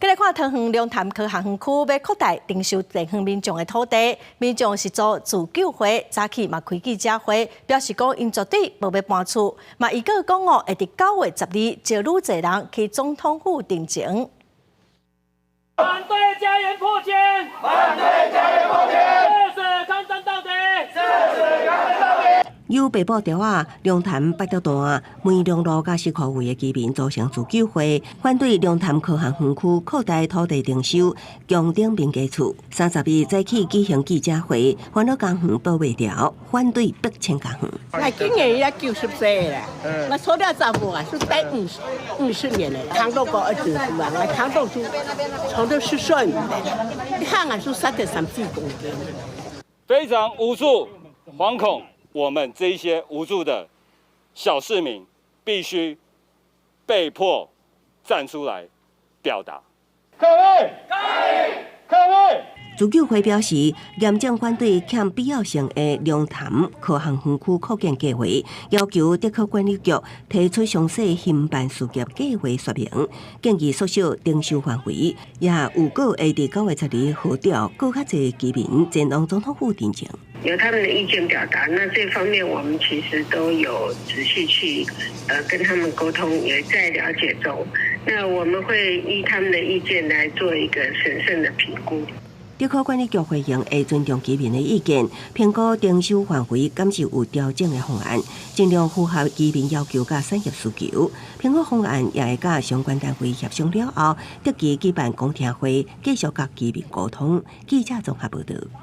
繼來看桃園龍潭科學園區欲擴大徵收地方民眾的土地，民眾是組自救會，早起嘛開記者會，表示講𪜶絕對無欲搬厝，嘛預告講哦，會佇9月12召愈濟人去總統府陳情。反對加鹽擴建，反對加鹽擴建，誓死抗爭到底，誓死抗爭到底。由北部調仔、龍潭八德段、梅龍路佮西箍圍的居民組成自救會，反對龍潭科學園區擴大土地徵收，強徵民家厝。31早起舉行記者會，煩惱公園保袂牢，反對逼遷公園。我今年也90歲了，我娶了查某啊，是待50年了，扛到過20萬，我扛到就從頭是算，一項啊是3.34公斤。非常無助、惶恐。我們這些無助的小市民必須被迫站出來表達。抗議！抗議！抗議！自救會表示，嚴正反對欠必要性的龍潭科學園區擴建計劃，要求竹科管理局提出詳細興辦事業計劃說明，建議縮小徵收範圍，也預告會佇9月12號召閣較濟居民前往總統府陳情。有他們的意見表達，那這方面我們其實都有仔細去跟他們溝通，也在了解中。那我們會依他們的意見來做一個審慎的評估。竹科管理局回應會尊重居民的意見，評估徵收範圍，敢是有調整的方案，盡量符合居民要求佮產業需求。評估方案也會佮相關單位協商了後，定期舉辦公聽會，繼續佮居民溝通。記者綜合報導。